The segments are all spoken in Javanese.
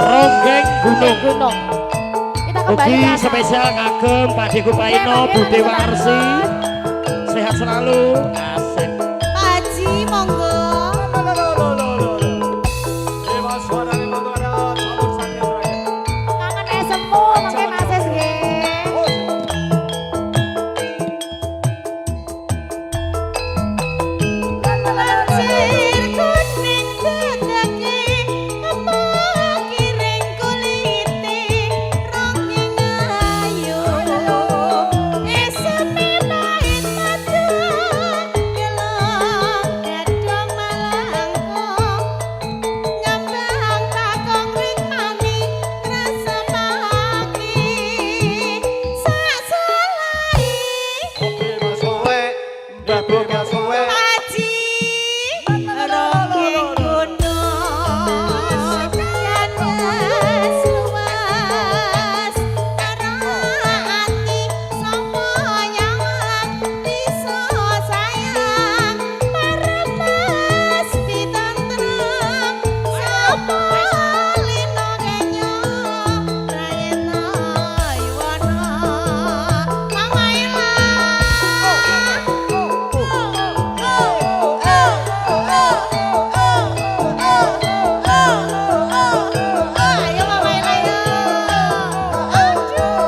Ronggeng Gunung. Gunung. Kita kembali Ugi ke acara. Spesial kagem Pak Deku Paino, Oke, Bude Pak Warsi. Sehat selalu. Asik. Pak Haji, monggo. Kangen esemu mungkin Mas Es nggih. Lancir kuning dadake apa kiring kulite ronggeng ayu eseme pait madu gelong gadhong malangkung ngembang takong rikmani ngresemake sak salai. Haji ronggeng gunung kandas luas ati sapa nyawang bisa sayang parepas pitentrem sapa lino kenyo prayitna yuwana Mama Ila. Ayo Mama Ila yo. Aduh.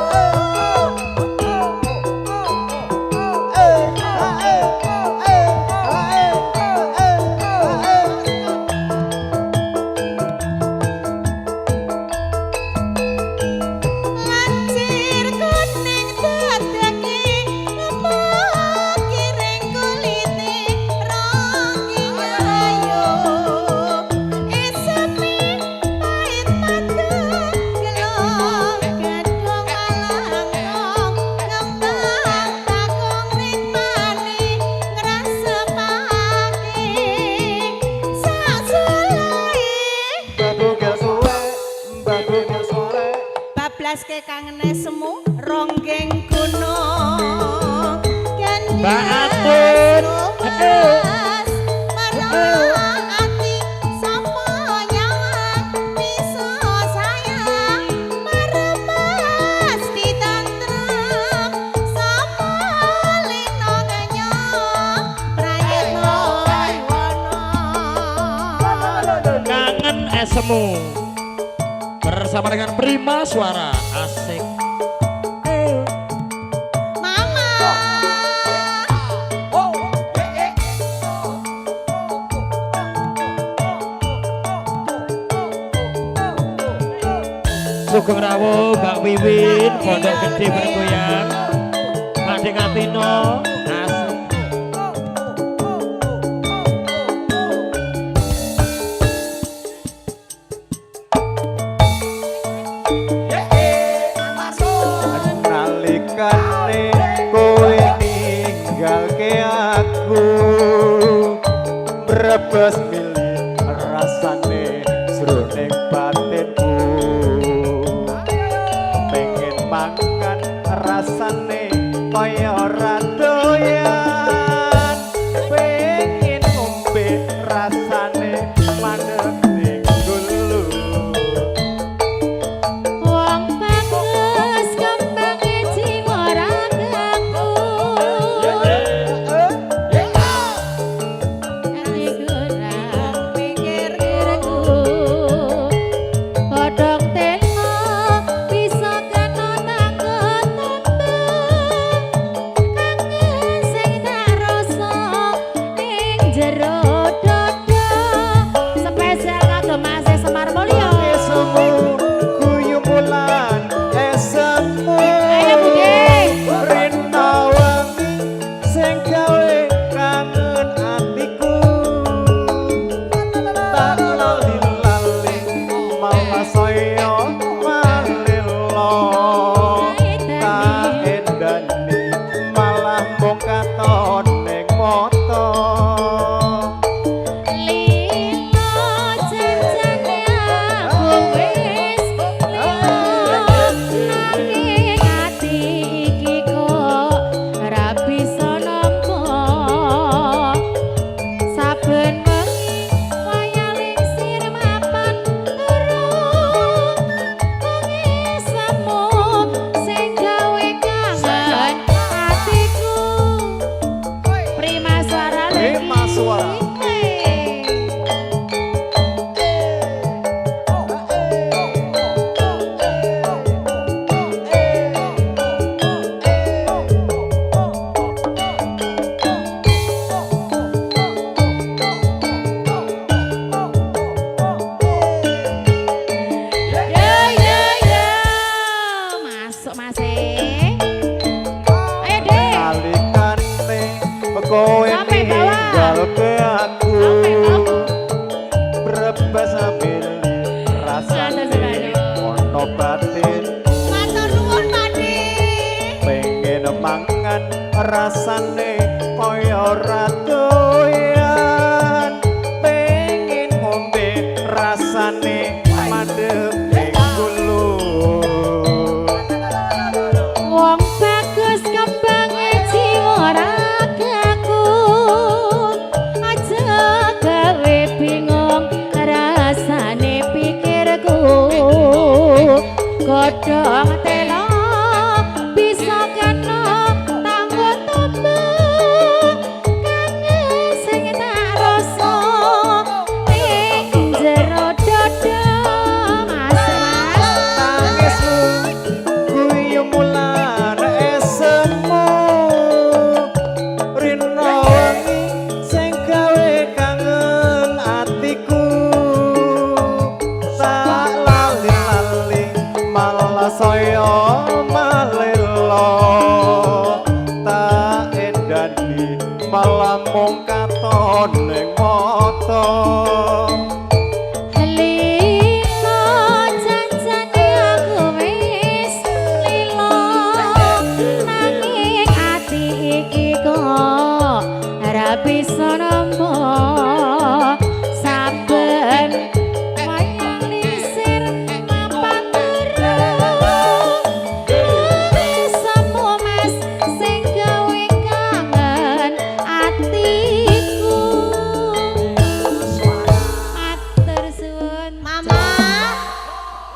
Lancir kuning dadake apa kiring kulite ronggeng ayu eseme pait madu gelong gadhong malangkong ngembang takong rikmani ngresemake sak sulai. Bablaske kangene semu ronggeng gunung. Mbak Atun. Luas marang ati sapa nyawang bisa sayang parepas ditentrem sapa lino kenyo prayitna yuwana. Kangen esemu. Bersama dengan Prima Suara. Asik. Mama. Sugeng rawuh Mbak Wiwin, Pondok Gede bergoyang. Pak Ngatino, asik. Nalikane kowe ninggalke aku brebes mili rasane jroning batinku pengen makan rasane kaya ora doyan pengen ngombe rasane mandek ning gulu. Wong bagus kembange jiwa ora ganggu. Ati kurang pikirku. Godhong telo bisa kena takut tentu. Kangen sing tak rasa ning jero dada. Spesial kagem Mas Semar Mulyo. Esemu guyumu lan esemu. Ayo Bude. Rina wengi sing gawe kangen atiku tak lali lali malah saya malelo tak endani malah mung katon ning mata. Lilo janjane aku wis lilo nanging ati iki kok ora bisa nampa saben wengi wayah lingsir mapan turu. Batin. Matur nuwun, Pakde. Pengen mangan rasane kaya ora doyan, pengen ngombe rasane mandek ning gulu. Wong bagus kembange jiwa ragaku, aja gawe bingung rasane pikirku. Godhong telo bisa kena tanggo tombo, kangen sing tak rasa ning jero dada, Mas, Mas. Tangismu, guyumu lan esemu, rino wengi sing gawe kangen atiku. Tak lali-lali malah saya malelo, tak endani malah mung katon ning mata. Lilo janjane aku wis lilo, nanging ati iki kok ora bisa.